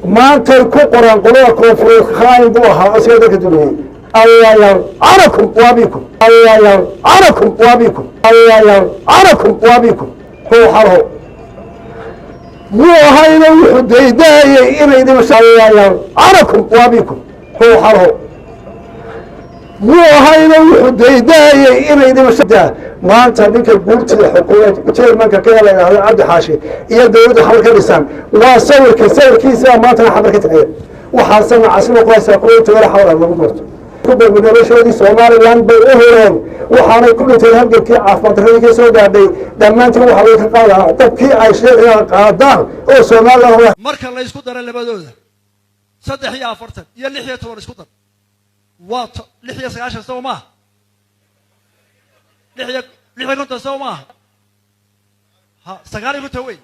Maantay ku qoran qolada koonfureed khaain buu ahaa, asiga dalka dumiyey. Allah yalcanakum waabikum, Allah yalcanakum waabikum, Allah yalcanakum waabikum. Ruuxalho muu ahayno wuxuu daydaayey inay dhimasho. Allah yalcanakum waabikum. Ruuxalho muu ahayno wuxuu daydaayey inay dhimasho. Maanta ninka guurtida xukuumad chairmanka ka la yidhahdo Cabdi Xaashi iyo dowladda xamar ka dhisan waa sawirka sawirkiisa maantana xamar ka tagaya. Waxaase nacasnimo ku haysaa kuwa intooda xamar lagu doorto noloshoodii Somaliland bay u hureen, waxaanay ku dhinteen halgankii. Caafimaad darradii ka soo gaadhay dhammaantiin waxaa laga qaadaa dabkii ay sheegayaan qaadaan oo Somaliland. Marka la isku daro labadooda, 43 iyo 16 isku dar, waa 96, soo maaha? Lix iyo 56 soo maaha? Ha, 59 wey.